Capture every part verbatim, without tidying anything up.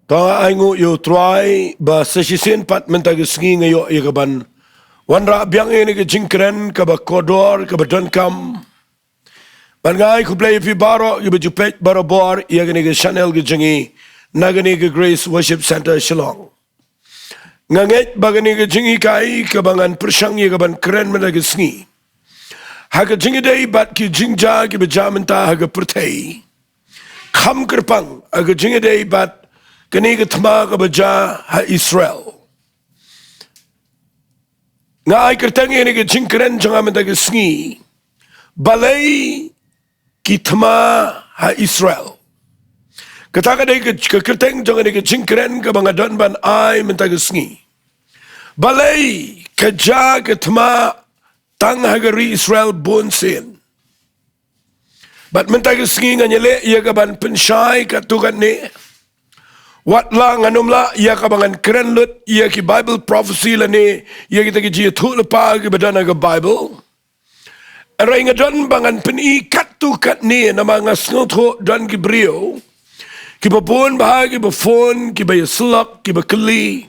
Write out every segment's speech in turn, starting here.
To ai nguh ïa u Trai ba sa shisien pat mynta ka sngi nga ïoh ïa ka ban wanrah biang ïa kane ka jingkren kaba kordor kaba donkam. Ban ai khublei ïa phi baroh kiba ju peit barabor ïa kane ka channel ka jong ngi na kane ka Grace Worship Centre Shillong. Nga ngeit ba kane ka jinghikai kaba ngan pyrshang ïa ka ban kren mynta ka sngi ha ka jingïadei bad ki jingjia kiba jia mynta ha ka pyrthei, kham kyrpang ha ka jingïadei bad kane ka thma kaba jia ha Israel. Nga ai kyrteng ïa kane ka jingkren jong nga mynta ka sngi, Balei ki thma ha Israel? Kata ka dei ka, ka kyrteng jong kane ka jingkren kaba nga don ban ai mynta ka sngi. Balei ka jia ka thma tang ha ka ri Israel bunsien? Bad mynta ka sngi ngan ïaleh ïa ka ban pynshai katto katne. Wat la ngan ym lah ïa ka ba ngan kren lut ïa ki Bible prophecy lane ïa kita ki jingïathuhlypa kiba don ha ka Bible. Hynrei nga don ba ngan pyni katto katne namar nga sngewthuh don ki briew kiba bun bha kiba phone, kiba ïasyllok, kiba kylli.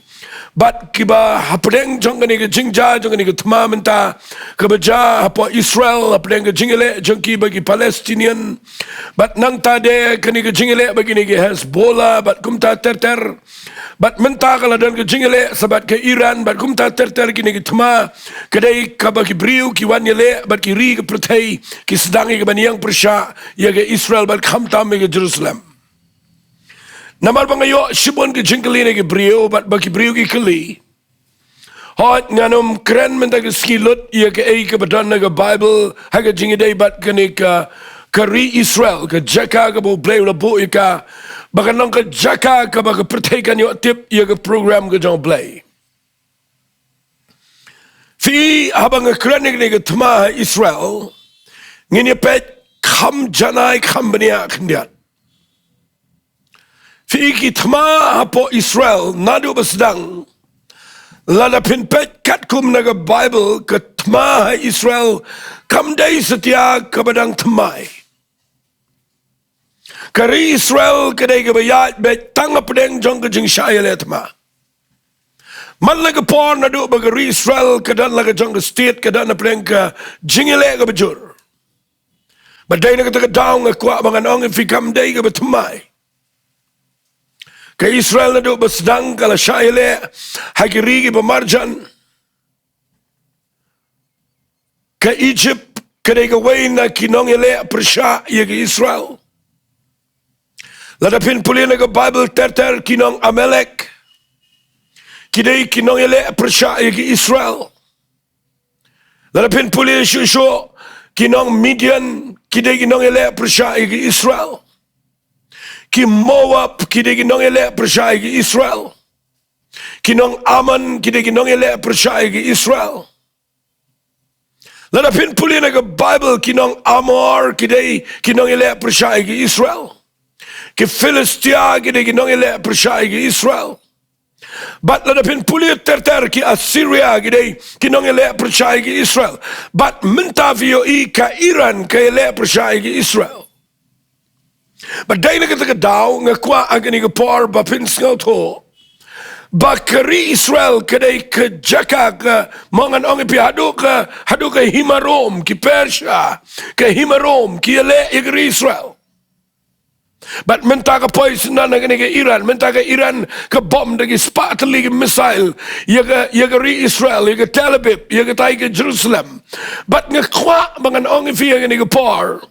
Bad kiba hapdeng jong kane ka jingjia jong kane ka thma mynta kaba jia hapoh Israel hapdeng ka jingïaleh jong ki bad ki Palestinian. Bad nangta de kane ka jingïaleh bad kine ki Hezbollah bad kumta ter ter. Bad mynta ka la don ka jingïaleh sa bad ka Iran bad kumta ter ter kine ki thma. Ka dei kaba ki briew ki wan ïaleh bad ki ri ka pyrthei ki sdang ïa ka ban ïeng pyrshah ïa ka Israel bad khamtam ïa ka Jerusalem. Namar ba nga ïoh shibun ki jingkylli na ki briew bad ba ki briew ki kylli. Hooid ngan ym kren mynta ka sngi lut ïa kaei kaba don ha ka Bible ha ka jingïadei bad kane ka, ka ri Israel, ka jaka kaba U Blei u la buh ïa ka, ba kan long ka jaka kaba ka pyrthei kan ïoh tip ïa ka program ka jong U Blei. Phi, haba nga kren ïa kane ka thma ha Israel, ngin ïa peit kham janai kham bniah khyndiat. Phi, ki thma hapoh Israel naduh ba sdang, lada phin peit katkum na ka Bible, ka thma ha Israel kam dei satia kaba dang thymmai. Ka ri Israel ka dei kaba ïaid beit tang hapdeng jong ka jingshah ïaleh thma. Man la ka por naduh ba ka ri Israel ka don la ka jong ka state ka don hapdeng ka jingïaleh kaba jur. Bad dei na kata ka daw nga kwah ba ngan ong ïa phi kam dei kaba thymmai. Ka Israel naduh ba sdang ka la shah ïaleh ha ki ri kiba marjan. Ka Egypt ka dei kawei na ki nongïaleh pyrshah ïa ka Israel. Lada phin pule na ka Bible ter ter ki nong Amalek ki dei ki nongïaleh pyrshah ïa ka Israel. Lada phin pule shuh shuh ki nong Midian ki dei ki nongïaleh pyrshah ïa ka Israel. Ki Moab ki dei ki nongïaleh pyrshah ïa ka Israel. Ki nong Ammon ki dei ki nongïaleh pyrshah ïa ka Israel. Lada phin pule na ka Bible ki nong Amor ki dei ki nongïaleh pyrshah ïa ka Israel. Ki Philistia ki dei ki nongïaleh pyrshah ïa ka Israel. Bad lada phin pule ter ter ki Assyria ki dei ki nongïaleh pyrshah ïa ka Israel. Bad mynta phi ïohi ka Iran ka ïaleh pyrshah ïa ka Israel. Bad dei na kata ka daw nga kwah ha kane ka por ba phin sngewthuh ba ka ri Israel ka dei ka jaka ka, mo ngan ong ïa phi, haduh ka, haduh ka hima Rom, ki Persia, ka hima Rom ki ïaleh ïa ka ri Israel. Bad mynta ka poi sha na kane ka Iran, mynta ka Iran ka bom da ki spah tylli ki missile ïa ka, ïa ka ri Israel, ïa ka Tel Aviv, ïa katai ka Jerusalem. Bad nga kwah ba ngan ong ïa phi ha kane ka por,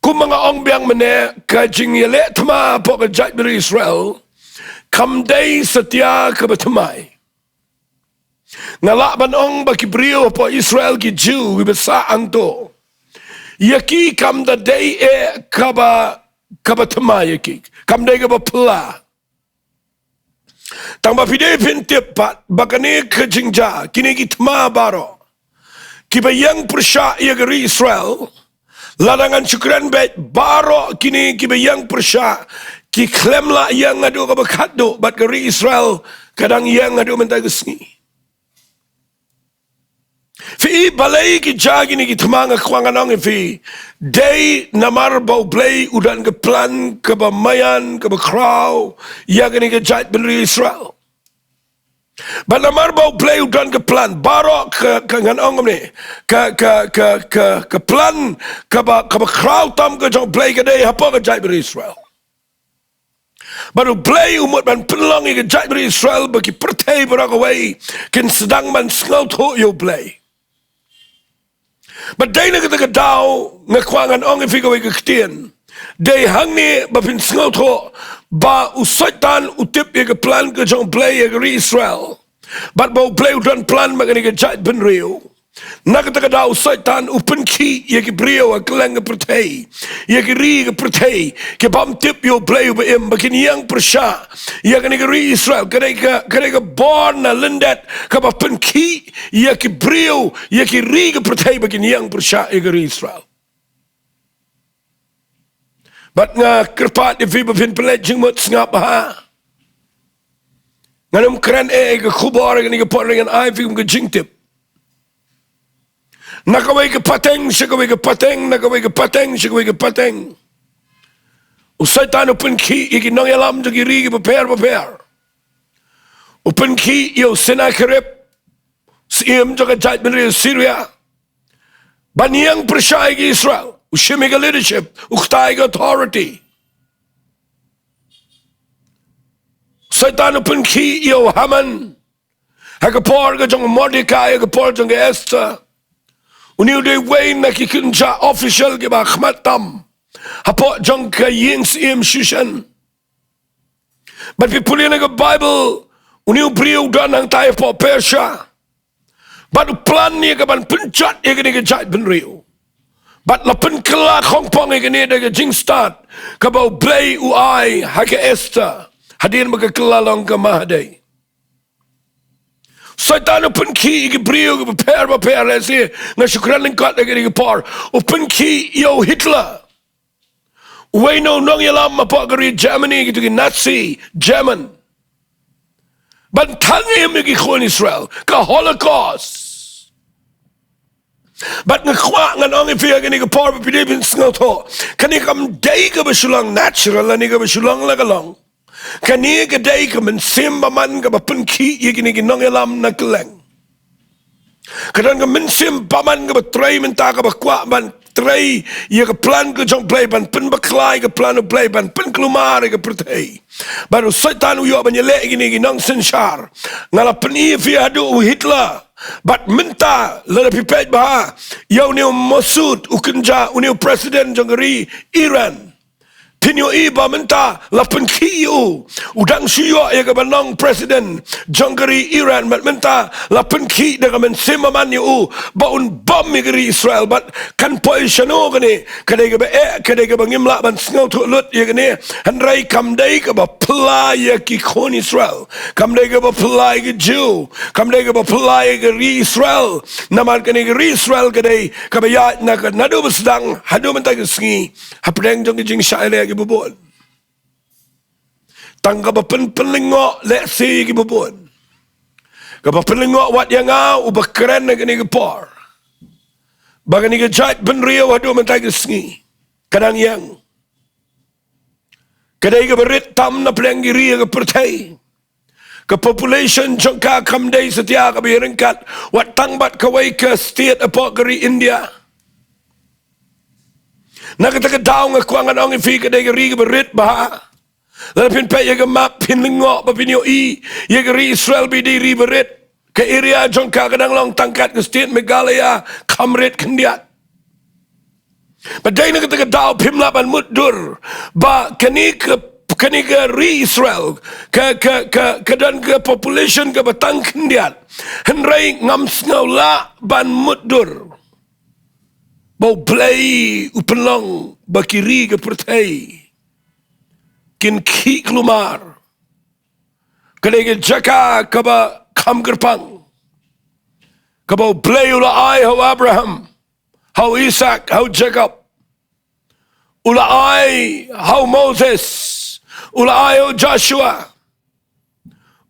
kumba nga ong biang mynne, ka jingïaleh thma hapoh ka jaitbynriew Israel kam dei satia kaba thymmai. Nga lah ban ong ba ki briew hapoh Israel, ki Jiw kiba sah hangto, ïa ki kam da dei eh kaba, kaba thymmai ïa ki, kam dei kaba phylla. Tang ba phi dei phin tip pat ba kane ka jingjia, kine ki thma baroh kiba ïeng pyrshah ïa ka ri Israel, lada ngan shu kren beit, baroh kine kiba ïeng pyrshah ki khlem lah ïeng haduh kaba khatduh, bad ka ri Israel ka dang ïeng haduh mynta ka sngi. Phi i balei ki jia kine ki thma, nga kwah ngan ong ïa phi. Dei namar ba U Blei u don ka plan kaba maïan, kaba khraw ïa kane ka jaitbynriew Israel. Bad namar ba U Blei u don ka plan, baroh ka, ka ngan ong kumne, ka, ka, ka, ka, ka plan kaba, kaba khraw tam ka jong U Blei ka dei hapoh ka jaitbynriew Israel. Bad U Blei u mut ban pynlong ïa ka jaitbynriew Israel ba ki pyrthei baroh kawei kin sdang ban sngewthuh ïa U Blei. Bad dei na kata ka daw nga kwah ngan ong ïa phi kawei ka ktien. Dei hangne ba phin sngewthuh ba u Soitan u tip ïa ka plan ka jong U Blei ïa ka ri Israel. Bad ba U Blei u don plan bad kane ka jaitbynriew. Na kata ka daw u Soitan u pynkhih ïa ki briew ha kylleng ka pyrthei, ïa ki ri ka pyrthei, ki bym tip ïa U Blei uba im, ba kin ïeng pyrshah ïa kane ka ri Israel. Ka dei ka, ka dei ka bor na lyndet kaba pynkhih ïa ki briew, ïa ki ri ka pyrthei ba kin ïeng pyrshah ïa ka ri Israel. Bad nga kyrpad ïa phi ba phin pynleit jingmut, sngap bha. Ngan ym kren ei ei ka khubor ha kane ka por, ngan ai phi kum ka jingtip. Na kawei ka pateng sha kawei ka pateng, na kawei ka pateng sha kawei ka pateng, u Soitan u pynkhih ïa ki nongïalam jong ki ri kiba pher bapher. U pynkhih ïa u Sennacherib, syiem jong ka jaitbynriew Syria, ban ïeng pyrshah ïa ki Israel. U shim ïa ka leadership, u kta ïa ka authority. Soitan u pynkhih ïa u Haman ha ka por ka jong u Mordekai, ha ka por jong ka Esther. Une u dei uwei na ki kynja official kiba khmat tam hapoh jong ka ïing syiem Shushan. Bad phi pule na ka Bible, une u briew u don hangtai hapoh Persia. Bad u plan ïa ka ban pynjot ïa kane ka jaitbynriew. Bad la pynkylla khongpong ïa kane da ka jingstad kaba U Blei u ai ha ka Esther, hadien ba ka kylla long ka mahadei. Soitan u pynkhih ïa ki briew kiba pher bapher, lehse nga shu kren lyngkot ha kane ka por. U pynkhih ïa u Hitler, uwei na u nongïalam hapoh ka ri Germany, kito ki Nazi German, ban tang im ïa ki khun Israel, ka Holocaust. Bad nga kwah ngan ong ïa phi ha kane ka por ba phi dei ban sngewthuh, kane kam dei kaba shu long natural lane kaba shu long la ka long. Kane ka dei ka mynsiem bymman kaba pynkhih ïa kine ki nongïalam na kylleng. Ka don ka mynsiem bymman kaba trei mynta, kaba kwah ban trei ïa ka plan ka jong U Blei, ban pynbakla ïa ka plan U Blei, ban pynkulmar ïa ka pyrthei. Bad u Soitan u ïoh ban ïaleh ïa kine ki nongsynshar. Nga la pyni ïa phi haduh u Hitler. Bad mynta lada phi peit bha ïa une u Masoud, u kynja, une u president jong ka ri Iran. Phin ïohi ba mynta la pynkhih ïa u. U dang shu ïoh ïa kaba long president jong ka ri Iran, bad mynta la pynkhih da ka mynsiem bymman ïa u ba un bom ïa ka ri Israel. Bad kan poi shano kane? Ka dei kaba eh, ka dei kaba ngim lah ban sngewthuh lut ïa kane. Hynrei kam dei kaba phylla ïa ki khun Israel. Kam dei kaba phylla ïa ki Jiw. Kam dei kaba phylla ïa ka ri Israel. Namar kane ka ri Israel ka dei kaba ïaid na ka, naduh ba sdang haduh mynta ka sngi, hapdeng jong ki jingshah ïaleh kiba bun. Tang kaba pyn, pynlyngngoh lehse ïa kiba bun. Kaba pynlyngngoh wat ïa nga uba kren ha kane ka por, ba kane ka jaitbynriew haduh mynta ka sngi ka dang ïeng. Ka dei kaba rit tam na pdeng ki ri ha ka pyrthei. Ka population jong ka kam dei satia kaba ïaryngkat wat tang bad kawei ka state hapoh ka ri India. Na kata ka daw nga kwah ngan ong ïa phi, ka dei ka ri kaba rit bha. Lada phin peit ïa ka map, phin lyngngoh ba phin ïohi ïa ka ri Israel ba dei ri ba rit. Ka area jong ka ka dang long tang kat ka state Meghalaya, kham rit khyndiat. Bad dei na kata ka daw phim lah ban mutdur ba kane ka, kane ka ri Israel ka, ka, ka, ka don ka population kaba tang khyndiat. Hynrei ngam sngew lah ban mutdur ba U Blei u pynlong ba ki ri ka pyrthei kin khih kulmar. Ka dei ka jaka kaba kham kyrpang, kaba U Blei u la ai ha u Abraham, ha u Isaak, ha u Jakob. U la ai ha u Moses, u la ai ha u Joshua.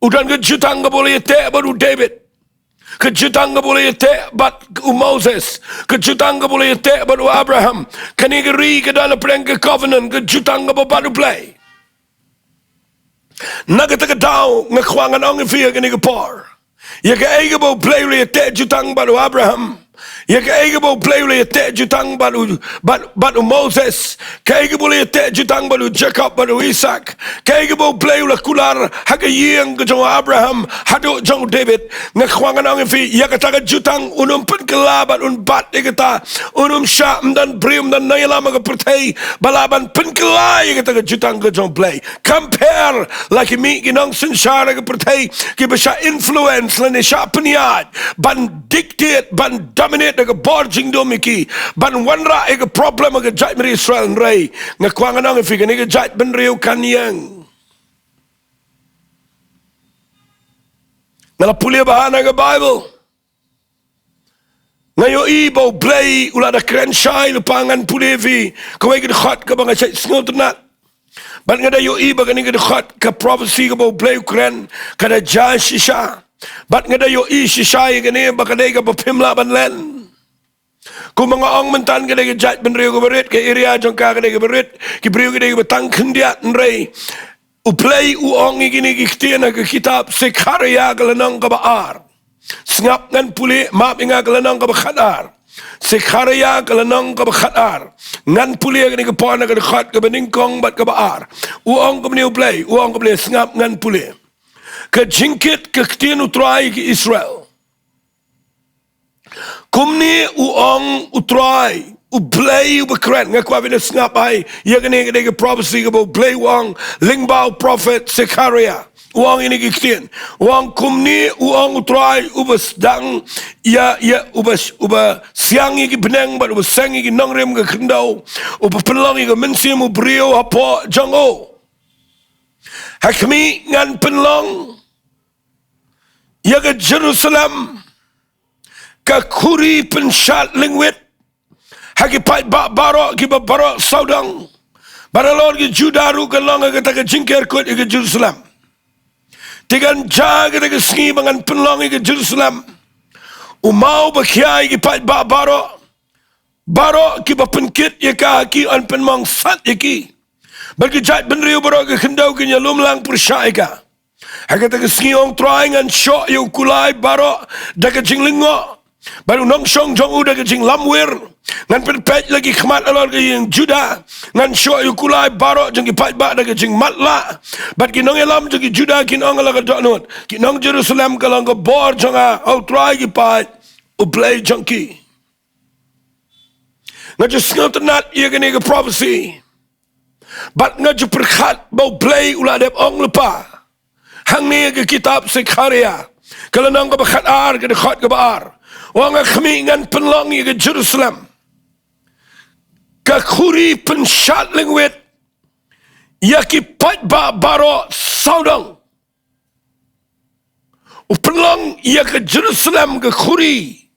U don ka jutang kaba u la ïateh bad u David. Ka jutang kaba u la ïateh bad u Moses. Ka jutang kaba u la ïateh bad u Abraham. Kane ka ri ka don hapdeng ka covenant. Ka jutang kaba bad U Blei. Na kata ka daw nga kwah ngan ong ïa phi ha kane ka por. Ïa kaei kaba U Blei u la ïateh jutang bad u Abraham. Ïa kaei kaba U Blei u la ïateh jutang bad u, bad, bad u Moses. Kaei kaba u la ïateh jutang bad u Jacob bad u Isaac. Kaei kaba U Blei u la kular ha ka ïing ka jong u Abraham haduh jong u David. Nga kwah ngan ong ïa phi, ïa kata ka jutang un ym pynkylla bad un bat ïa kata. Un ym shah, ym don briew, ym don nongïalam ha ka pyrthei ba lah ban pynkylla ïa kata ka jutang ka jong U Blei. Compare la ki mih ki nongsynshar ha ka pyrthei kiba shah influence lane shah pynïaid ban dictate, ban dominate da ka bor jingdum ïa ki, ban wanrah ïa ka problem ha ka jaitbynriew Israel. Hynrei nga kwah ngan ong ïa phi, kane ka jaitbynriew kan ïeng. Nga la pule bha na ka Bible. Nga ïohi ba U Blei u la da kren shai lypa. Ngan pule ïa phi kawei ka dkhot kaba nga shait sngewtynnat. Bad nga da ïohi ba kane ka dkhot, ka prophecy kaba U Blei u kren, ka da jia shisha. Bad nga da ïohi shisha ïa kane ba ka dei kaba phim lah ban len. Kumba nga ong mynta, ka dei ka jaitbynriew kaba rit, ka area jong ka ka dei kaba rit, ki briew ki dei kiba tang khyndiat. Hynrei U Blei u ong ïa kine ki ktien ha ka kitab Sekharïah ka lynnong kaba ar. Sngap, ngan pule, map ïa nga, ka lynnong kaba khatar. Sekharïah ka lynnong kaba khatar. Ngan pule ïa kane ka por na ka dkhot kaba nyngkong bad kaba ar. U ong kumne U Blei, u ong kumne, sngap, ngan pule. Ka jingkit ka ktien U Trai ïa ki Israel. Kumne u ong U Trai, U Blei uba kren. Nga kwah phin sngap bha ïa kane, ka dei ka prophecy kaba U Blei u ong lyngba u prophet Sekharïah. U ong ïa kine ki ktien. U ong kumne u ong U Trai uba sdang ïa, ïa, uba, uba siang ïa ki bneng bad uba seng ïa ki nongrim ka khyndew, uba pynlong ïa ka mynsiem u briew hapoh jong u. Ha khmih, ngan pynlong ïa ka Jerusalem ka khuri pynshad lyngwit ha ki paidbah baroh kiba baroh sawdong. Bad halor ki Judah ruh kan long ha kata ka jingker kut ïa ka Jerusalem. Te kan jia ha kata ka sngi ba ngan pynlong ïa ka Jerusalem u maw ba khia ïa ki paidbah baroh. Baroh kiba pynkit ïa ka ha ki yn pynmong sat ïa ki. Bad ki jaitbynriew baroh ka khyndew kin ïalum lang pyrshah ïa ka. Ha kata ka sngi, ong Trai, ngan shoh ïa u kulai baroh da ka jinglyngngoh, bad u nongshong jong u da ka jinglamwir. Ngan pynpeit la ki khmat halor ka ïing Judah. Ngan shoh ïa u kulai baroh jong ki paidbah da ka jingmatlah. Bad ki nongïalam jong ki Judah kin ong ha la ka dohnud, ki nong Jerusalem, ka long ka bor jong nga, ha U Trai ki paid, U Blei jong ki. Nga ju sngewtynnat ïa kane ka prophecy. Bad nga ju pyrkhat ba U Blei u la dep ong lypa hangne ha ka kitab Sekharïah ka lynnong kaba khatar, ka dkhot kaba ar. U ong, ha khmih, ngan pynlong ïa ka Jerusalem ka khuri pynshad lyngwit ïa ki paidbah baroh sawdong. U pynlong ïa ka Jerusalem ka khuri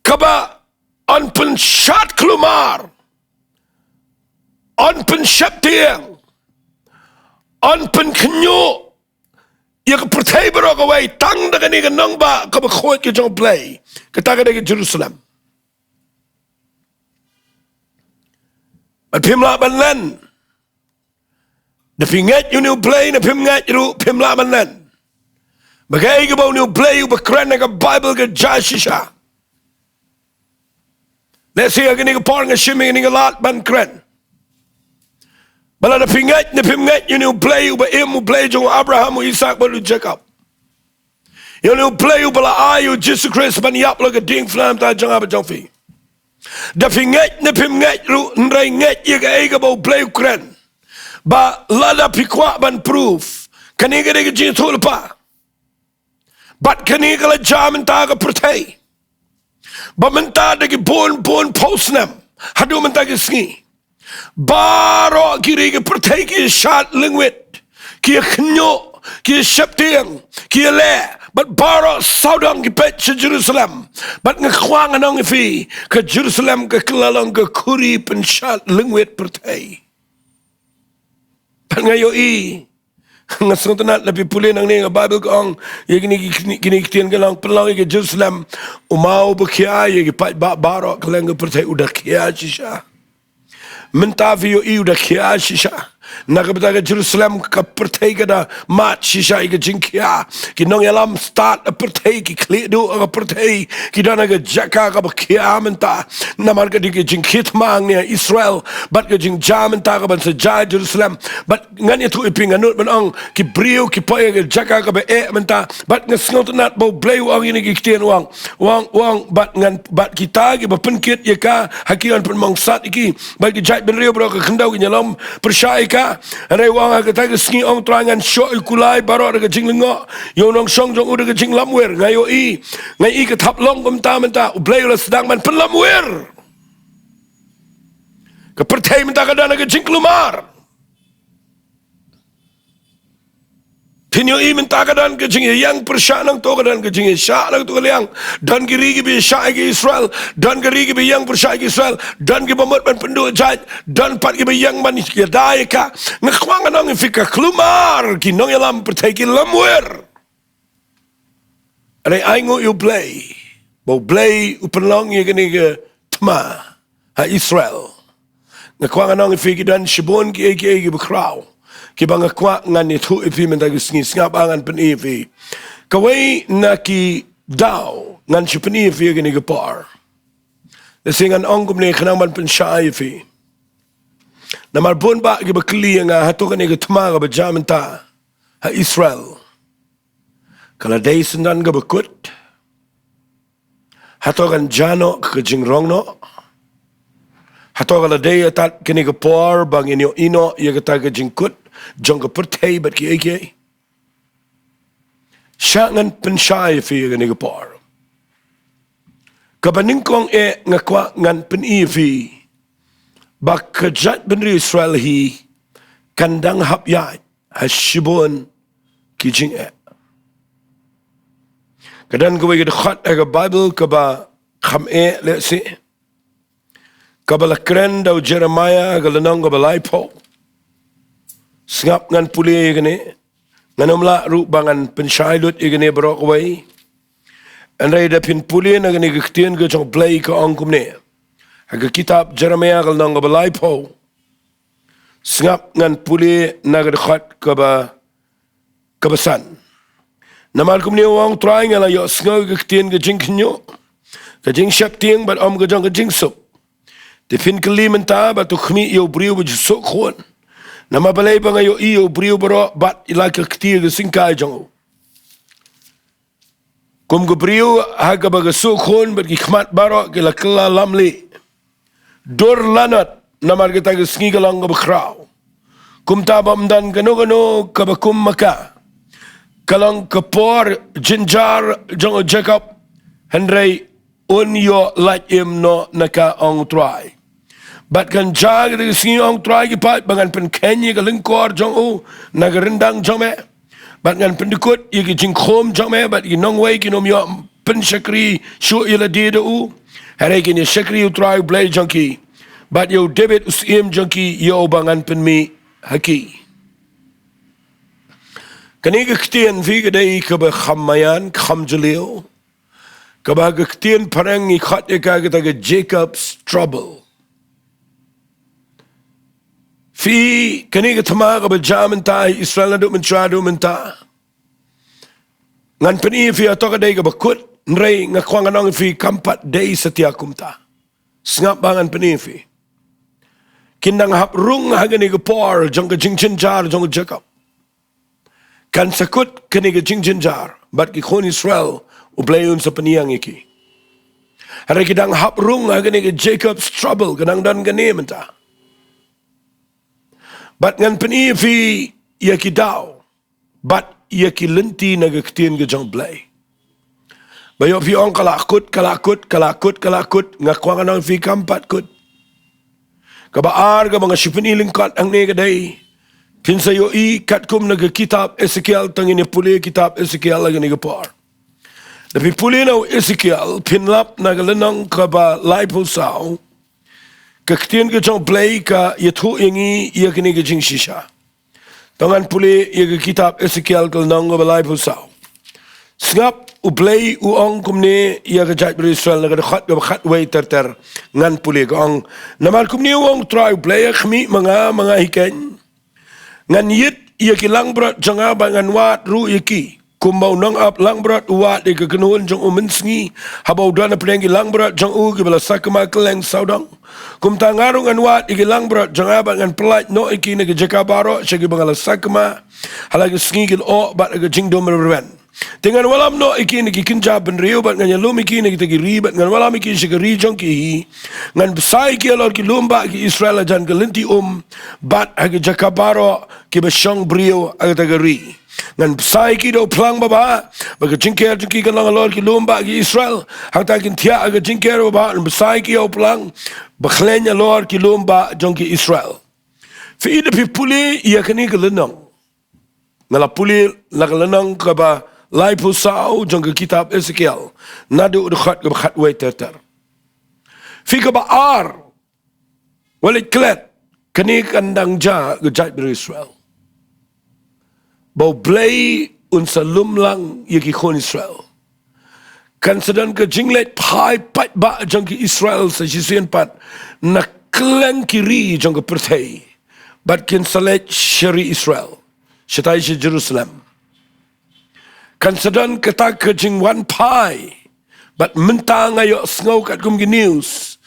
kaba yn pynshad kulmar, yn pynsheptieng, yn pynkhynñiuh ïa ka pyrthei baroh kawei tang da kane ka nongbah kaba khuid ka jong U Blei. Kata ka dei ka Jerusalem. Bad phim lah ban len. Da phi ngeit ïa une U Blei, da phim ngeit ruh, phim lah ban len. Ba kaei kaba une U Blei uba kren ha ka Bible ka jia shisha. Lehse ha kane ka por nga shim ïa kane ka lad ban kren. Ba lada phi ngeit, da phim ngeit ïa une U Blei uba im, U Blei jong u Abraham, u Isaak bad u Jakob. Ïa une U Blei uba la ai ïa u Jisu Khrist ban ïap la ka diengphna namar jong nga bad jong phi. Da phi ngeit ne phim ngeit ruh, hynrei ngeit ïa kaei kaba U Blei u kren. Ba lada phi kwah ban proof, kane ka dei ka jingïathuhlypa. Bad kane ka la jia mynta ha ka pyrthei. Ba mynta da ki bun bun phew snem haduh mynta ki sngi, baroh ki ri ki pyrthei ki shad lyngwit, ki khynñiuh, ki sheptieng, ki leh, bad baroh sawdong ki peit sha Jerusalem. Bad nga kwah ngan ong ïa phi, ka Jerusalem ka kylla long ka khuri pynshad lyngwit pyrthei. Bad nga ïohi Nga sngewtynnat la phi pule nangne ka Baibl ka ong, ïa kine ki, kine ki ktien ka long, pynlong ïa ka Jerusalem u maw ba khia, ïa ki paidbah baroh kylleng ka pyrthei u da khia shisha. Mynta phi ïohi u da khia shisha. Na ka bynta ka Jerusalem ka pyrthei ka da mad shisha ïa ka jingkhia. Ki nongïalam stad ka pyrthei, ki khlieh duh ka pyrthei, ki don ha ka jaka kaba khia mynta. Namar ka dei ka jingkhia thma hangne ha Israel bad ka jingjia mynta kaban sa jia Jerusalem. Bad ngan ïathuh ïa phi, ngan nud ban ong ki briew ki poi ha ka jaka kaba eh mynta. Bad nga sngewtynnat ba U Blei u ong ïa kine ki ktien, u ong, u ong, u ong, bad ngan, bad kita kiba pynkit ïa ka, ha ki ngan pynmong sat ïa ki. Bad ki jaitbynriew baroh ka khyndew kin ïalum pyrshah ïa ka. Hynrei u ong, ha kata ka sngi, ong U Trai, ngan shoh ïa u kulai baroh da ka jinglyngngoh, ïa u nongshong jong u da ka jinglamwir. Nga ïohi, nga ïohi ka thap long kumta mynta, U Blei u la sdang ban pynlamwir. Ka pyrthei mynta ka don ha ka jingkulmar. Phin ïohi mynta ka don ka jingïaïeng pyrshah nangto, ka don ka jingïaishah nangto ka liang. Don ki ri kiba ïaishah ïa ki Israel, don ki ri kiba ïaïeng pyrshah ïa ki Israel, don kiba mut ban pynduh jait, don pat kiba ïaïeng ban ïada ïa ka. Nga kwah ngan ong ïa phi, ka kulmar, ki nongïalam pyrthei ki lamwir. Hynrei ainguh ïa U Blei, ba U Blei u pynlong ïa kane ka thma ha Israel. Nga kwah ngan ong ïa phi, ki don shibun kiei kiei kiba khraw, kiba nga kwah ngan ïathuh ïa phi mynta ka sngi. Sngap, ngan pyni ïa phi kawei na ki daw, ngan shu pyni ïa phi ha kane ka por. Lehse ngan ong kumne khnang ban pynshai ïa phi. Namar bun bah kiba kylli ïa nga, hato kane ka thma kaba jia mynta ha Israel ka la dei syndon kaba kut? Hato kan jia noh ka jingrong noh? Hato ka la dei ïa tat kane ka por ba ngin ïohi noh ïa kata ka jingkut jong ka pyrthei bad kiei kiei? Shah, ngan pynshai ïa phi ha kane ka por. Kaba nyngkong eh, nga kwah ngan pyni ïa phi ba ka jaitbynriew Israel hi kan dang hap ïaid ha shibun ki jingeh. Ka don kawei ka dkhot ha ka Baibl kaba kham eh lehse, kaba la kren da u Jeremaïah ha ka lynnong kaba laiphew. Sngap, ngan pule ïa kane. Ngan ym lah ruh ba ngan pynshai lut ïa kane baroh kawei. Hynrei da phin pule na kane ka ktien ka jong U Blei, ka ong kumne ha ka kitab Jeremaïah ka lynnong kaba laiphew. Sngap, ngan pule na ka dkhot kaba, kaba san. Namar kumne u ong U Trai, nga la ïohsngew ïa ka ktien ka jingkhynñiuh, ka jingsheptieng bad ym ka jong ka jingsuk. Te phin kylli mynta, bad to khmih ïa u briew ba ju suk khun. Namar balei? Ba nga ïohi ïa u briew baroh bad ïa la ka kti ha ka syngkai jong u. Kum ka briew ha kaba ka suk khun bad ki khmat baroh ki la kylla lamlieh. Dur lanot, namar kata ka sngi ka long kaba khraw. Kumta bym don kano kano kaba kum ma ka. Ka long ka por jynjar jong u Jakob, hynrei un ïoh lait im noh na ka, ong U Trai. Bad kan jia ha kata ka sngi, ong U Trai ki paid, ba ngan pynkheiñ ïa ka lyngkor jong u na ka ryndang jong me. Bad ngan pyndkut ïa ki jingkhum jong me, bad ki nongwei kin ym ïoh pynshakri shuh ïa lade da u. Hynrei kin ïa shakri ïa U Trai U Blei jong ki, bad ïa u David u syiem jong ki, ïa uba ngan pynmih ha ki. Kane ka ktien phi ka dei kaba kham maïan, kham jylliew. Kaba ha ka ktien phareng ngi khot ïa ka kata ka Jacob's trouble. Phi, kane ka thma kaba jia mynta ha Israel naduh mynshuwa haduh mynta, ngan pyni ïa phi hato ka dei kaba kut, hynrei nga kwah ngan ong ïa phi kam pat dei satia kumta. Sngap ba ngan pyni ïa phi. Kin dang hap rung ha kane ka por jong ka jingjynjar jong u Jakob. Kan sa kut kane ka jingjynjar bad ki khun Israel, U Blei un sa pynïeng ïa ki. Hynrei ki dang hap rung ha kane ka Jacob's trouble, ka dang don kane mynta. Bad ngan pyni ïa phi ïa ki daw bad ïa ki lynti na ka ktien ka jong U Blei. Ba ïoh phi ong ka la kut, ka la kut, ka la kut, ka la kut, nga kwah ngan ong ïa phi kam pat kut. Kaba ar kaba nga shu pyni lyngkot hangne ka dei, phin sa ïohi katkum na ka kitab Esekiel, tang ngin ïa pule kitab Esekiel ha kane ka por. Da phi pule na u Esekiel, phin lap na ka lynnong kaba laiphew saw, ka ktien ka jong U Blei ka ïathuh ïa ngi ïa kane ka jingshisha. To ngan pule ïa ka kitab Esekiel ka lynnong kaba laiphew saw. Sngap, U Blei u ong kumne ïa ka jaitbynriew Israel na ka dkhot kaba khatwei ter ter. Ngan pule, ka ong: Namar kumne u ong U Trai U Blei: Ha khmih ma nga, ma nga hi keiñ, ngan ïit ïa ki langbrot jong nga bad ngan wad ruh ïa ki, kumba u nongap langbrot u wad ïa ka kynhun jong u mynsngi, haba u don hapdeng ki langbrot jong u kiba la sakma kylleng sawdong. Kumta nga ruh ngan wad ïa ki langbrot jong nga bad ngan pyllait noh ïa ki na ki jaka baroh sha kiba nga la sakma ha la ki sngi ki lyoh bad ha ka jingdum riewrynmen. Te ngan wallam noh ïa ki na ki kynja bynriew bad ngan ïalum ïa ki na kita ki ri, bad ngan wallam ïa ki sha ka ri jong ki hi. Ngan bsa ïa ki halor ki lum bah ki Israel hajan ka lynti um, bad ha ki jaka baroh kiba shong briew ha kata ka ri. Ngan bsa ïa ki da u phlang babha, bad ka jingker jong ki kan long halor ki lum bah ki Israel. Hangta kin thiah ha ka jingker babha, ngan bsa ïa ki ïa u phlang ba khleiñ halor ki lum bah jong ki Israel. Phi i, da phi pule ïa kane ka lynnong, nga la pule na ka lynnong kaba laiphew saw jong ka kitab Esekiel, naduh u dkhot kaba khatwei ter ter. Phi, kaba ar, wat leit klet, kane kan dang jia ha ka jaitbynriew Israel, ba U Blei un sa lum lang ïa ki khun Israel. Kan sa don ka jingleit phai paidbah jong ki Israel sa shisien pat na kylleng ki ri jong ka pyrthei, bad kin sa leit sha ri Israel, shatai sha Jerusalem. Kan sa don kata ka jingwan phai, bad mynta nga ïohsngew katkum ki news,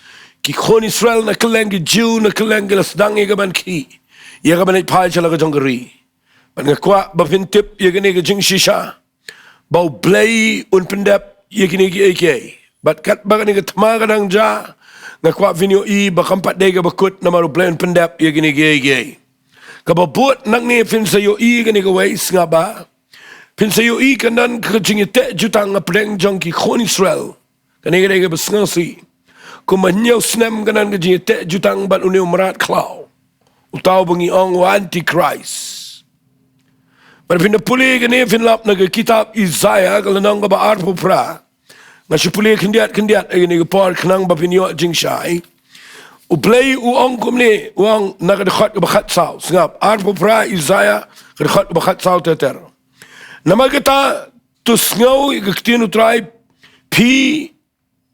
ki khun Israel na kylleng, ki Jiw na kylleng, ki la sdang ïa ka ban khih, ïa ka ban leit phai sha la ka jong ka ri. Bad nga kwah ba phin tip ïa kane ka jingshisha, ba U Blei un pyndep ïa kine kiei kiei. Bad katba kane ka thma ka dang jia, nga kwah phin ïohi ba kam pat dei kaba kut, namar U Blei un pyndep ïa kine kiei kiei. Kaba bud nangne phin sa ïohi kane kawei, sngap ba phin sa ïohi kan don ka jingïateh jutang hapdeng jong ki khun Israel. Kane ka dei kaba sngewsih. Kumba hynñiew snem kan don ka jingïateh jutang bad une u mrad khlaw, uta uba ngi ong u Antichrist. Bad phin da pule kane, phin lap na ka kitab Isaiah ka lynnong kaba arphew phra. Nga shu pule khyndiat khyndiat ha kane ka por khnang ba phin ïoh jingshai. U Blei u ong kumne, u ong na ka dkhot kaba khatsaw. Sngap, arphew phra, Isaiah, ka dkhot kaba khatsaw ter ter. Namar kata, to sngew ïa ka ktien U Trai, phi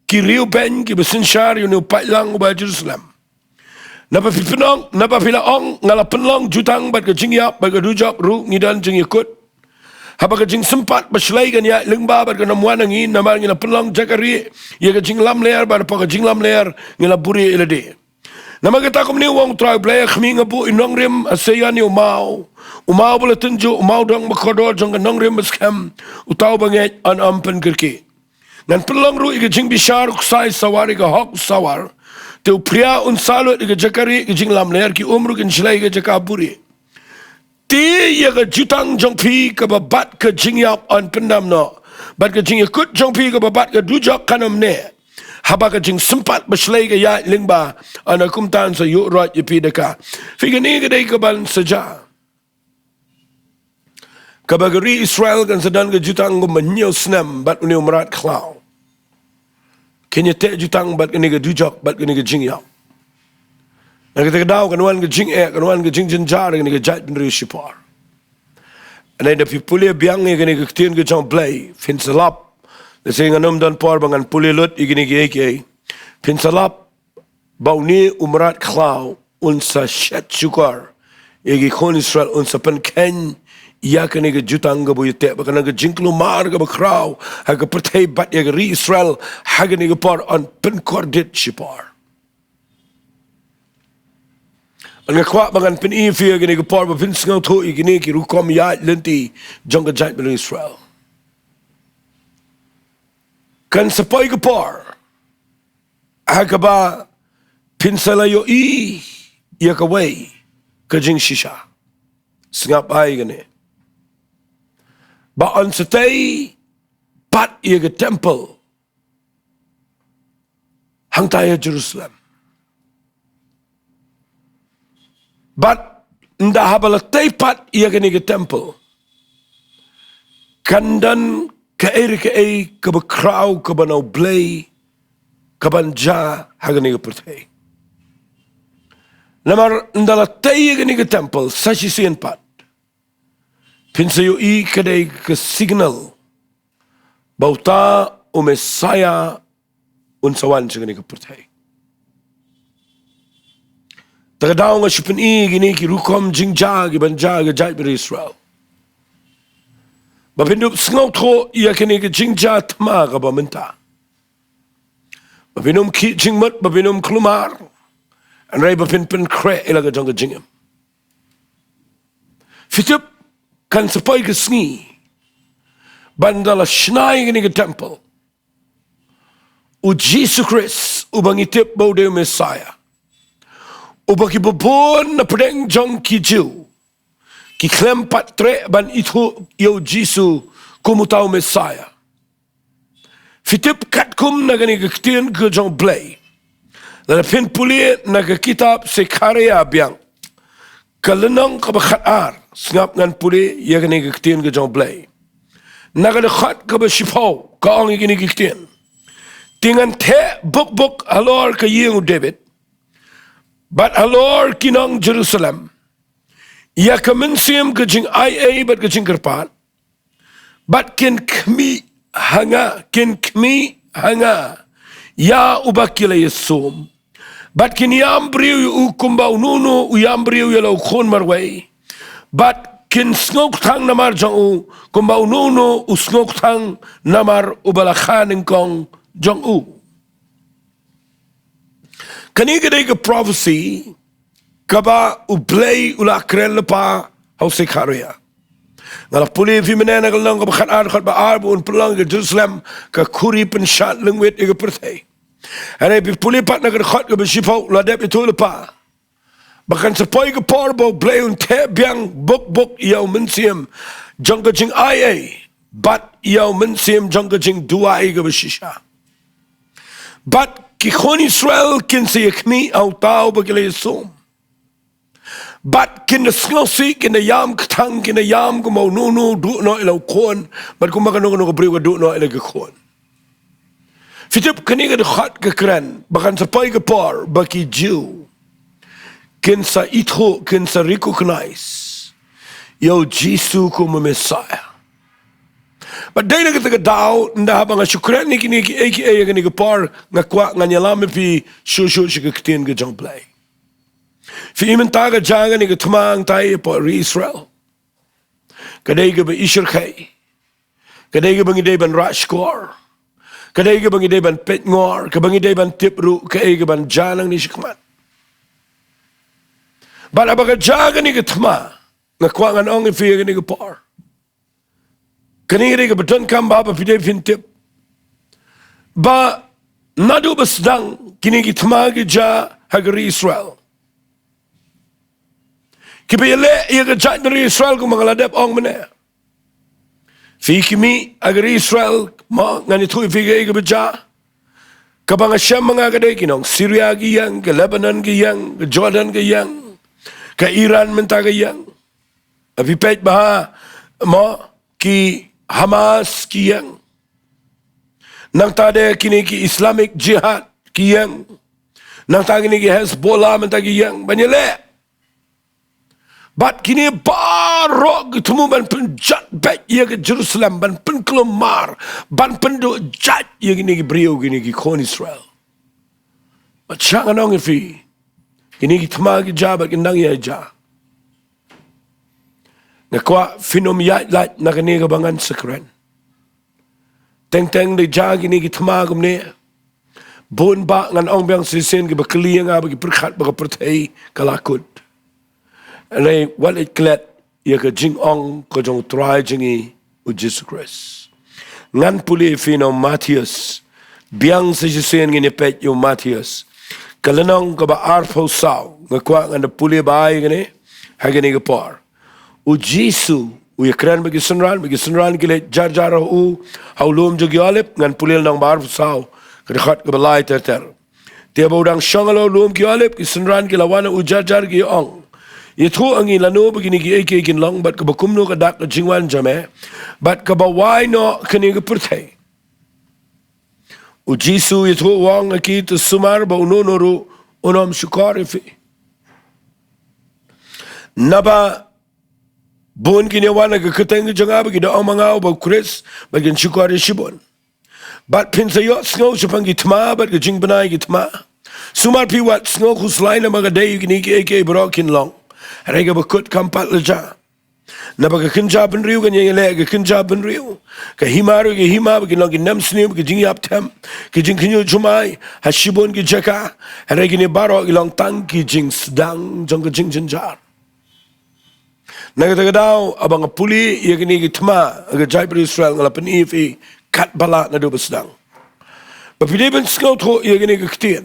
ki riewbeiñ kiba synshar ïa une u paidlang uba ha Jerusalem. Naba phi pynong, naba phi la ong, nga la pynlong jutang bad ka jingïap bad ka dujok ruh ngi don jingïakut. Haba ka jingsympat bashlei kan ïaid lyngba bad kan ym wan ha ngi, namar ngi la pynlong jaka rieh ïa ka jinglamler, bad hapoh ka jinglamler ngi la buhrieh ïa lade. Namar kata kumne u ong U Trai U Blei: Ha khmih, nga buh i nongrim ha Seion ïa u maw, u maw ba la tynjuh, u mawdong ba kordor jong ka nongrim baskhem, uta uba ngeit un ym pynkyrkieh. Ngan pynlong ruh ïa ka jingbishar u ksai sawar ïa ka hok u sawar. Te u phria un sah lut ïa ka jaka rieh, ka jinglamler, ki um ruh kin shlei ïa ka jaka buhrieh. Te ïa ka jutang jong phi kaba bat ka jingïap yn pyndam noh, bad ka jingïakut jong phi kaba bat ka dujok kan ym neh. Haba ka jingsympat bashlei ka ïaid lyngba, hana kumta yn sa ïuh roit ïa phi da ka. Phi, kane ka dei kaban sa jia. Kaba ka ri Israel kan sa don ka jutang kumba hynñiew snem bad une u mrad khlaw. Kin ïateh jutang bad kane ka dujok bad kane ka jingïap. Na kata ka daw kan wan ka jingeh, kan wan ka jingjynjar ha kane ka jaitbynriew shipor. Hynrei da phi pule biang ïa kane ka ktien ka jong U Blei, phin sa lap. Lehse ngan ym don por ba ngan pule lut ïa kine kiei kiei. Phin sa lap ba une u mrad khlaw un sa shet shukor ïa ki khun Israel, un sa pynkheiñ ïa kane ka jutang kaba u ïateh, ba kan long ka jingkulmar kaba khraw ha ka pyrthei bad ïa ka ri Israel ha kane ka por yn pynkordit shipor. Nga kwah ba ngan pyni ïa phi ha kane ka por ba phin sngewthuh ïa kine ki rukom ïaid lynti jong ka jaitbynriew Israel. Kan sa poi ka por ha kaba phin sa la ïohi ïa kawei ka jingshisha. Sngap bha ïa kane. Ba yn sa tei pat ïa ka temple hangta ha Jerusalem. Bad ynda haba la tei pat ïa kane ka temple, kan don kaei re kaei kaba khraw kaba na U Blei kaban jia ha kane ka pyrthei. Namar ynda la tei ïa kane ka temple sa shisien pat, Phin sa ïohi ka dei ka signal ba uta u Messiah un sa wan sha kane ka pyrthei. Ta ka daw nga shu pyni kine ki rukom jingjia ki ban jia ka jaitbynriew Israel, ba phin dup sngewthuh ïa kane ka jingjia thma kaba mynta, ba phin ym khih jingmut, ba phin ym khlumar, hynrei ba phin pynkhreh ïa la ka jong ka jingim. Phi tip, kan sa poi ka sngi ban da la shna ïa kane ka temple, u Jisu Khrist uba ngi tip ba u dei u Messiah, uba kiba bun na pdeng jong ki Jiw ki khlem pat treh ban ithuh ïa u Jisu kum uta u Messiah. Phi tip katkum na kane ka ktien ka jong u Blei, lada phin pule na ka kitab Sekhariah biang, ka lynnong kaba khatar, sngap ngan pule ïa kane ka ktien ka jong u Blei. Na ka dkhot kaba shiphew ka ong ïa kine ki ktien: Te ngan theh buk buk halor ka ïing u David bad halor ki nong Jerusalem ïa ka mynsiem ka jingaiei bad ka jingkyrpad, bad kin khmih ha nga, kin khmih ha nga ïa uba ki la ïasum, bad kin ïam briew ïa u kumba uno uno u ïam briew ïa la u khun marwei, bad kin sngewkthang namar jong u kumba uno uno u sngewkthang namar uba la kha nyngkong jong u. Kane ka dei ka prophecy kaba u Blei u la kren lypa ha u Sekhariah. Nga la pule ïa phi mynne na ka lynnong kaba khatar, dkhot ba ar, ba un pynlong ïa ka Jerusalem ka khuri pynshad lyngwit ïa ka pyrthei. Hynrei phi pule pat na ka dkhot kaba shiphew, la dep ithuh lypa ba kan sa poi ka por ba u Blei un theh biang buk buk ïa u mynsiem jong ka jingaiei bad ïa u mynsiem jong ka jingduwai kaba shisha. Bad ki khun Israel kin sa ïakhmih ha uta uba ki la ïasum, bad kin da sngewsih, kin da ïam kthang, kin da ïam kumba uno uno u duh noh ïa la u khun, bad kumba kano kano ka briew ka duh noh ïa la ka khun. Phi tip, kane ka dkhot ka kren ba kan sa poi ka por ba ki Jiw kin sa ithuh, kin sa recognize ïa u Jisu kum u Messiah. Bad dei na kata ka daw, ynda haba nga shu kren ïa kine kiei kiei ha kane ka por, nga kwah ngan ïalam ïa phi shuh shuh sha ka ktien ka jong u Blei. Phi i mynta ka jia kane ka thma hangtai hapoh ri Israel. Ka dei kaba ishyrkhei. Ka dei kaba ngi dei ban rah shkor. Ka dei kaba ngi dei ban peitngor, kaba ngi dei ban tip ruh kaei kaban jia nangne shakhmat. Bad haba ka jia kane ka thma, nga kwah ngan ong ïa phi ha kane ka por, kane ka dei kaba donkam ba, ba phi dei phin tip ba naduh ba sdang kine ki thma ki jia ha ka ri Israel, kiba ïaleh ïa ka jaitbynriew Israel, kumba nga la dep ong mynne. Phi khmih ha ka ri Israel, mo, ngan ïathuh ïa phi kaei kaba jia. Kaba nga shem ma nga ka dei ki nong Syria ki ïeng, ka Lebanon ki ïeng, ka Jordan ki ïeng, ka Iran mynta ki ïeng. Phi peit bha, mo, ki Hamas ki ïeng. Nangta de kine ki Islamic Jihad ki ïeng. Nangta kine ki Hezbollah mynta ki ïeng ban ïaleh. Bad kine baroh ki thmu ban pynjot beit ïa ka Jerusalem, ban pynkhlem mar, ban pynduh jait ïa kine ki briew, kine ki khun Israel. Bad sha ngan ong ïa phi, kine ki thma ki jia bad kin dang ïa jia. Nga kwah phin ym ïaid lait na kane kaba ngan sa kren. Teng teng da jia kine ki thma kumne, bun bah ngan ong biang shisien kiba kylli ïa nga, ba ki pyrkhat ba ka pyrthei ka la kut. Hynrei wat leit klet ïa ka jingong ka jong u Trai jong ngi u Jisu Khrist. Ngan pule ïa phi na u Mathaios. Biang sa shisien ngin ïa peit ïa u Mathaios, ka lynnong kaba arphew saw. Nga kwah ngan da pule bha ïa kane ha kane ka por. U Jisu u ïakren bad ki synran, bad ki synran ki leit jar jar ha u ha u lum jong ki Olib. Ngan pule lynnong ba arphew saw, ka dkhot kaba lai ter ter. Te haba u dang shong halor u lum ki Olib, ki synran ki la wan ha u jar jar, ki ong: Ïathuh ha ngi lano ba kine kiei kiei kin long, bad kaba kumno ka dak ka jingwan jong me, bad kaba wai noh kane ka pyrthei. U Jisu u ïathuh u ong ha ki: To sumar ba uno uno ruh un ym shukor ïa phi. Naba Bun kin ïa wan ha ka kyrteng jong nga bad ki da ong ma nga, uba u Khrist, bad kin shukor ïa shibun. Bad phin sa ïohsngew shaphang ki thma bad ka jingbna ïa ki thma. Sumar phi wad sngew khuslai namar ka dei ïa kine kiei kiei baroh kin long. Hynrei kaba kut kam pat la jia. Naba ka kynja bynriew kan ïaleh ha ka kynja bynriew, ka hima ruh ha ka hima, ba kin long ki nemsniew, ki jingïap them, ki jingkhynñiuh jumai ha shibun ki jaka. Hynrei kine baroh ki long tang ki jingsdang jong ka jingjynjar. Na kata ka daw, haba nga pule ïa kine ki thma ha ka jaitbynriew Israel, nga la pyni ïa phi katba lah naduh ba sdang. Ba phi dei ban sngewthuh ïa kine ki ktien,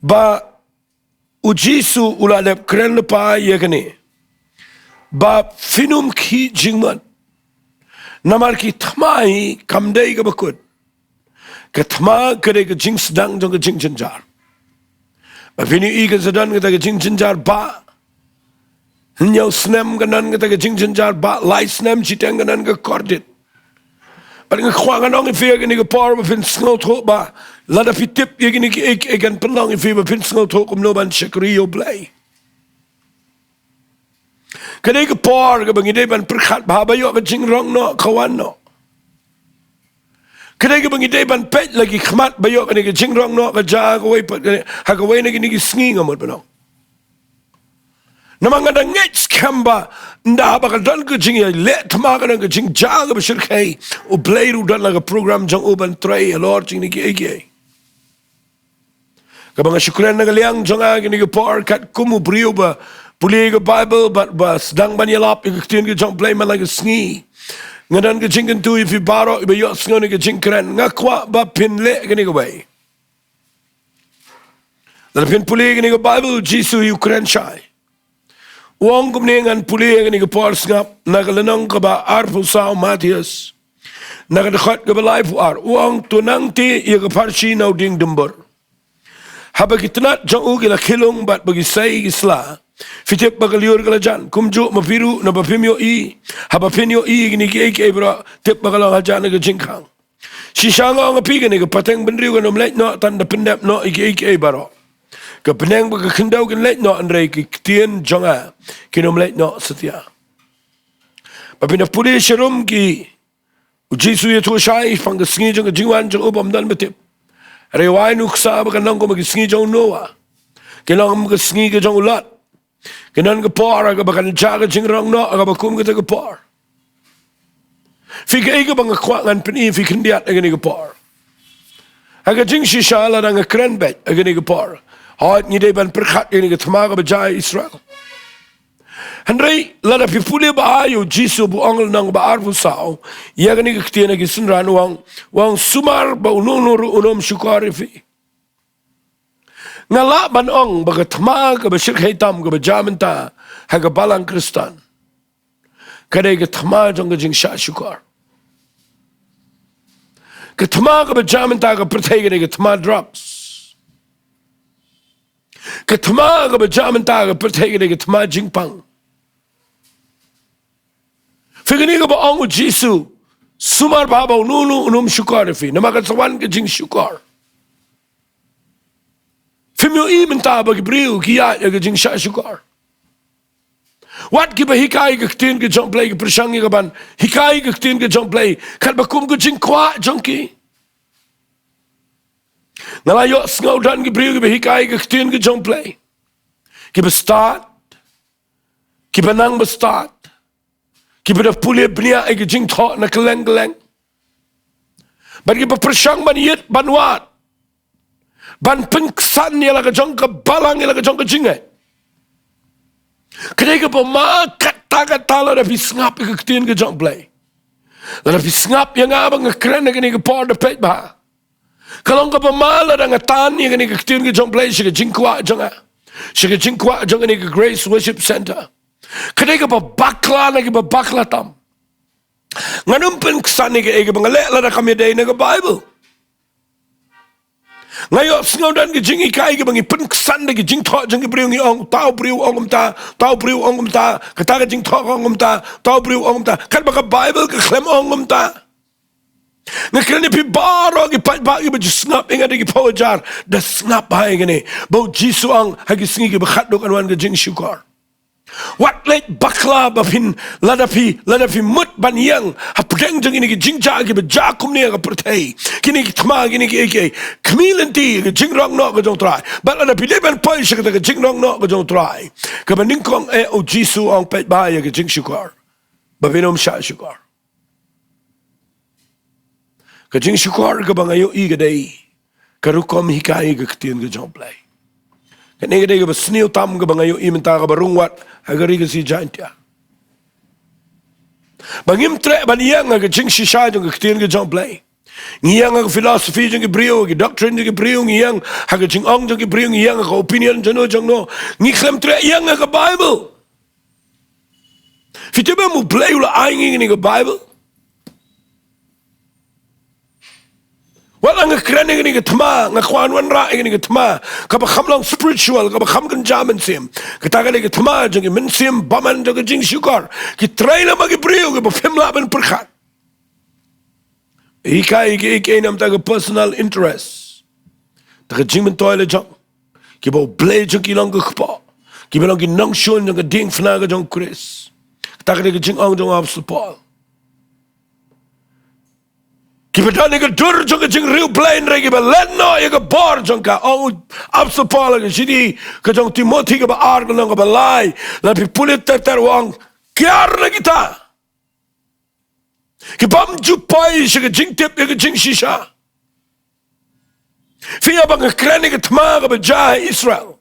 ba u Jisu u la dep kren lypa ïa kane, ba phin ym khih jingmut. Namar ki thma hi kam dei kaba kut. Ka thma ka dei ka jingsdang jong ka jingjynjar. Ba phin ïohi kan sa don kata ka jingjynjar ba hynñiew snem, kan don kata ka jingjynjar ba lai snem, shiteng kan don ka kordit. Bad nga kwah ngan ong ïa phi ha kane ka por ba phin sngewthuh, ba lada phi tip ïa kine kiei kiei kan pynlong ïa phi ba phin sngewthuh kumno ban shakri ïa U Blei. Ka dei ka por kaba ngi dei ban pyrkhat bha, ba ïoh ka jingrong noh ka wan noh. Ka dei kaba ngi dei ban peit la ki khmat ba ïoh kane ka jingrong noh ka jia ha kawei pat, ha kawei na kine ki sngi, nga mut ban ong. Namar nga dang ngeit skhem ba ynda haba ka don ka jingïaleh thma, ka don ka jingjia kaba shyrkhei, U Blei ruh u don la ka program jong u ban trei halor jong kine kiei kiei. Kaba nga shu kren na ka liang jong nga ha kane ka por katkum u briew ba pule ïa ka Baibl bad ba sdang ban ïalap ïa ka ktien ka jong U Blei man la ka sngi. Nga don ka jingkyntu ïa phi baroh iba ïohsngew ïa kane ka jingkren, nga kwah ba phin leh kane kawei. Lada phin pule ïa kane ka Baibl, u Jisu hi u kren shai. U ong kumne, ngan pule ïa kane ka por sngap na ka lynnong kaba arphew saw Mathaios, na ka dkhot kaba laiphew ar. U ong, to nangtei ïa ka pharshi na u dieng dumbur. Haba ki tnat jong u ki la khilung bad ba ki sei ki sla, phi tip ba ka lyiur ka la jan. Kumjuh ma phi ruh, naba phim ïohi. Haba phin ïohi ïa kine kiei kiei baroh, tip ba ka long hajan ka jingkhang. Shisha nga ong ïa phi, kane ka pateng bynriew kan ym leit noh tang da pyndep noh ïa kiei kiei baroh. Ka bneng bad ka khyndew kin leit noh, hynrei ki ktien jong nga kin ym leit noh satia. Ba phin da pule sharum ki, u Jisu u ïathuh shai shaphang ka sngi jong ka jingwan jong u bym don ba tip. Hynrei u ai nuksa ba kan long kum ki sngi jong u Noah, kin long kum ka sngi ka jong u Lot. Kan don ka por kaba kan jia ka jingrong noh kaba kum kata ka por. Phi, kaei kaba nga kwah ngan pyni ïa phi khyndiat ha kane ka por. Ha ka jingshisha, lada nga kren beit ha kane ka por, hooid, ngi dei ban pyrkhat ïa kane ka thma kaba jia ha Israel. Hynrei lada phi pule bha ïa u Jisu ba u ong ha lynnong ba arphew saw ïa kane ka ktien ha ki synran, u ong, u ong, sumar ba uno uno ruh un ym shukor ïa phi. Nga lah ban ong ba ka thma kaba shyrkhei tam kaba jia mynta ha ka balang Khristan, ka dei ka thma jong ka jingshah shukor. Ka thma kaba jia mynta ha ka pyrthei ka dei ka thma drugs. Ka thma kaba jia mynta ha ka pyrthei ka dei ka thma jingpang. Phi, kane kaba ong u Jisu, sumar bha ba uno uno un ym shukor ïa phi, namar kan sa wan ka jingshukor. Phim ïohi mynta ba ki briew ki ïaid ha ka jingshah shukor? Wat kiba hikai ka ktien ka jong U Blei, ki pyrshang ïa kaban hikai ka ktien ka jong U Blei katba kum ka jingkwah jong ki. Nga la ïohsngew don ki briew kiba hikai ka ktien ka jong U Blei, kiba stad, kiba nang ba stad, kiba da pule bniah ïa ki jingthoh na kylleng kylleng, bad kiba pyrshang ban ïit ban wad, ban pynksan ïa la ka jong ka balang, ïa la ka jong ka jingngeit. Ka dei kaba ma katta katta lada phi sngap ïa ka ktien ka jong U Blei. Lada phi sngap ïa nga ba nga kren ha kane ka por, da peit bha. Ka long kaba ma lada nga tan ïa kane ka ktien ka jong U Blei sha ka jingkwah jong nga, sha ka jingkwah jong kane ka Grace Worship Centre. Ka dei kaba bakla na kiba bakla tam. Ngan ym pynksan ïa kaei kaba nga leh lada kam ïadei na ka Baibl. Nga ïohsngew don ki jinghikai kiba ngi pynksan da ki jingthoh jong ki briew, ngi ong, uta u briew u ong kumta, uta u briew u ong kumta, kata ka jingthoh ka ong kumta, uta u briew u ong kumta, katba ka Baibl ka khlem ong kumta. Nga kren ïa phi baroh ki paidbah kiba ju sngap ïa nga da ki phew hajar, da sngap bha ïa kane, ba u Jisu u ong ha ki sngi kiba khatduh kan wan ka jingshukor. Wat leit bakla ba phin, lada phi, lada phi mut ban ïeng hapdeng jong kine ki jingjia kiba jia kumne ha ka pyrthei, kine ki thma, kine ki, ki, ki khmih lynti ka jingrong noh ka jong U Trai. Bad lada phi dei ban poi sha kata ka jingrong noh ka jong U Trai, kaba nyngkong eh U Jisu u ong, peit bha ïa ka jingshukor, ba phin ym shah shukor. Ka jingshukor kaba nga ïohi ka dei ka rukom hikai ka ktien ka jong U Blei. Kane ka dei kaba sniew tam kaba nga ïohi mynta, kaba rung wat ha ka ri Khasi Jaiñtia. Ba ngim treh ban ïeng ha ka jingshisha jong ka ktien ka jong U Blei. Ngi ïeng ha ka philosophy jong ki briew, ki doctrine jong ki briew, ngi ïeng ha ka jingong jong ki briew, ngi ïeng ha ka opinion jong no jong no. Ngi khlem treh ïeng ha ka Bible. Phi tip em, U Blei u la ai ngi kane ka Bible. Wat la nga kren ïa kane ka thma, nga kwah wanrah ïa kane ka thma kaba kham long spiritual, kaba kham kynja mynsiem. Kata ka dei ka thma jong ki mynsiem bymman jong ka jingshukor. Ki trei lem bad ki briew kiba phim lah ban pyrkhat. Hikai ïa kiei kiei namar ka personal interest. Da ka jingmyntoi la jong kiba U Blei jong ki long ka kpoh, kiba long ki nongshun jong ka diengphna ka jong U Khrist. Kata ka dei ka jingong jong u Apostol Paul. Kiba don ïa ka dur jong ka jingriewblei, hynrei kiba len noh ïa ka bor jong ka. Ong u Apostol Paul ha ka shithi ka jong u Timothi kaba ar, ka lynnong kaba lai, lada phi pule ter ter u ong, kiar na kita ki bym ju poi sha ka jingtip ïa ka jingshisha. Phi ïa ba nga kren ïa ka thma kaba jia ha Israel,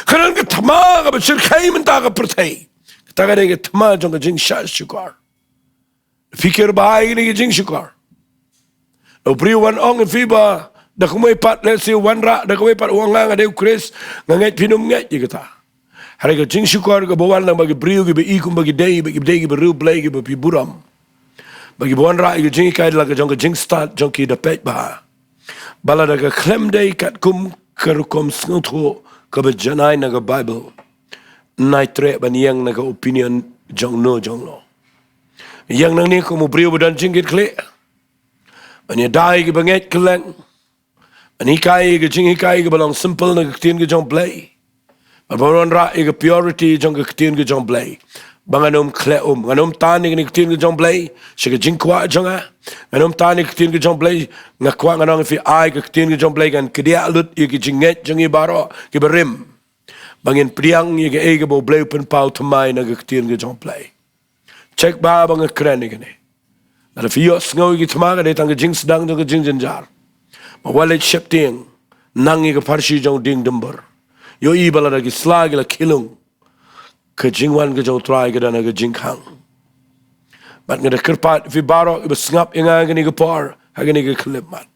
ka don ka thma kaba shyrkhei mynta ha ka pyrthei. Kata ka dei ka thma jong ka jingshah shukor. Phi kyrpad bha ïa kane ka jingshukor. U briew u wan ong ïa phi ba da kawei pat, lehse u wanrah da kawei pat, u ong nga, nga dei U Khrist, nga ngeit phin ym ngeit ïa kata. Hynrei ka jingshukor kaba wan lang bad ki briew kiba i kumba ki dei, ba ki dei kiba riewblei, kiba phi burom, ba kiba wanrah ïa ka jinghikai da la ka jong ka jingstad jong ki, da peit bha ba lada ka khlem dei katkum ka rukom sngewthuh kaba janai na ka Bible, nai treh ban ïeng na ka opinion jong no jong no. Ïeng nangne kum u briew ba don jingkitkhlieh, ban ïada ïa kiba ngeit kylleng, ban hikai ïa ka jinghikai kaba long simple na ka ktien ka jong U Blei, ban wanrah ïa ka purity jong ka ktien ka jong U Blei. Ba ngan ym khleh um, ngan ym tan ïa ka ktien ka jong U Blei sha ka jingkwah jong nga. Ngan ym tan ïa ka ktien ka jong U Blei. Nga kwah ngan ong ïa phi, ai ka ktien ka jong U Blei kan kdiah lut ïa ka jingngeit jong ngi baroh kiba rim, ba ngin pdiang ïa kaei kaba U Blei u pynpaw thymmai na ka ktien ka jong U Blei. Check bha ba nga kren ïa kane. Lada phi ïohsngew ïa ki thma, ka dei tang ka jingsdang jong ka jingjynjar. Ba wat leit sheptieng, nang ïa ka pharshi jong u dieng dymbor. Ïohi ba lada ki sla ki la khie lung, ka jingwan ka jong U Trai ka don ha ka jingkhang. Bad nga da kyrpad ïa phi baroh kiba sngap ïa nga ha kane ka por, ha kane ka khyllipmat.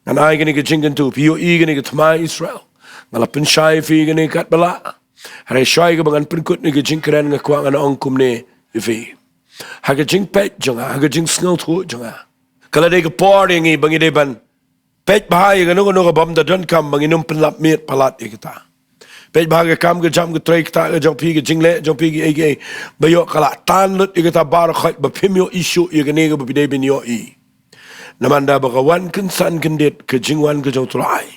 Ngan ai kane ka jingkyntu, phi ïohi kane ka thma Israel. Nga la pynshai ïa phi kane katba lah. Hynrei shwa ïa kaba ngan pynkut ïa ka jingkren, nga kwah ngan ong kumne ïa phi. Ha ka jingpeit jong nga, ha ka jingsngewthuh jong nga, ka la dei ka por ïa ngi ba ngi dei ban peit bha ïa kano kano ka bym da donkam, ba ngin ym pynlap miet palat ïa kata. Peit bha ka kam ka jam ka trei kata ka jong phi, ka jingleh jong phi, kiei kiei, ba ïoh ka la tan lut ïa kata baroh khoit, ba phim ïohi shuh ïa kane kaba phi dei ban ïohi. Namar ynda ba ka wan kynsan kyndit ka jingwan ka jong U Trai,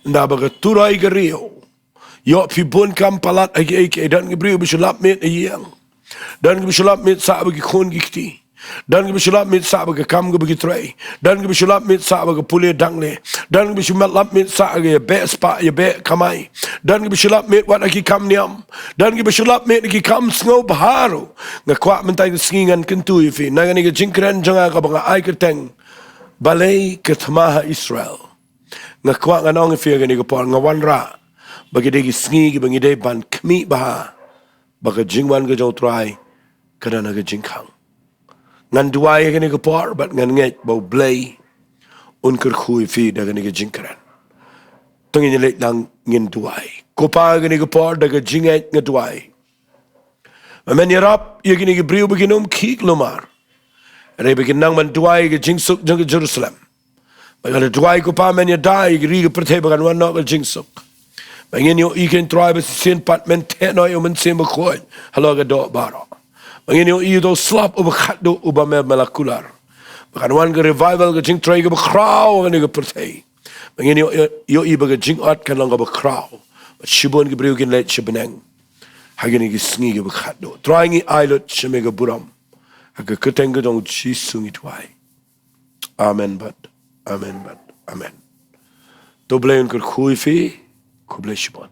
ynda ba ka turoi ka riew, ïoh phi bun kam palat ha kiei kiei. Don ki briew ba shu lap miet ha ïing. Don kiba shu lap miet sah bad ki khun ki kti. Don kiba shu lap miet sah bad ka kam kaba ki trei. Don kiba shu lap miet sah bad ka pule dangle. Don kiba shu lap miet sah ka ïa beh spah, ïa beh kamai. Don kiba shu lap miet wat ha ki kam niam. Don kiba shu lap miet ha ki kam sngewbha ruh. Nga kwah mynta ka sngi ngan kyntu ïa phi na kane ka jingkren jong nga kaba nga ai kyrteng Balei ka Thma ha Israel. Nga kwah ngan ong ïa phi ha kane ka por, nga wanrah ba ki dei ki sngi kiba ngi dei ban khmih bha, ba ka jingwan ka jong U Trai ka don ha ka jingkhang. Ngan duwai ha kane ka por bad ngan ngeit ba U Blei un kyrkhu ïa phi da kane ka jingkren. To ngin ïa leit lang ngin duwai. Ko Pa, ha kane ka por da ka jingngeit nga duwai. Ba men ïarap ïa kine ki briew ba kin ym khih kulmar, hynrei ba kin nang ban duwai ïa ka jingsuk jong ka Jerusalem. Ba ka la duwai, ko Pa, men ïada ïa ka ri ka pyrthei ba kan wan noh ka jingsuk. Ba ngin ïohi, ko Trai, ba shisien pat men theh noh ïa U Mynsiem Bakhuid halor ka doh baroh. Ba ngin ïohi ïa uta u slap uba khatduh uba me, me la kular. Ba kan wan ka revival, ka jingtrei kaba khraw ha kane ka pyrthei. Ba ngin ïoh, ïoh, ïohi ba ka jingot kan long kaba khraw. Bad shibun ki briew kin leit sha bneng. Ha kine ki sngi kiba khatduh Trai ngi ai lut sha me ka burom. Ha ka kyrteng ka jong u Jisu ngi duwai. Amen bad amen bad amen. To Blei un kyrkhu ïa phi. Khublei shibun.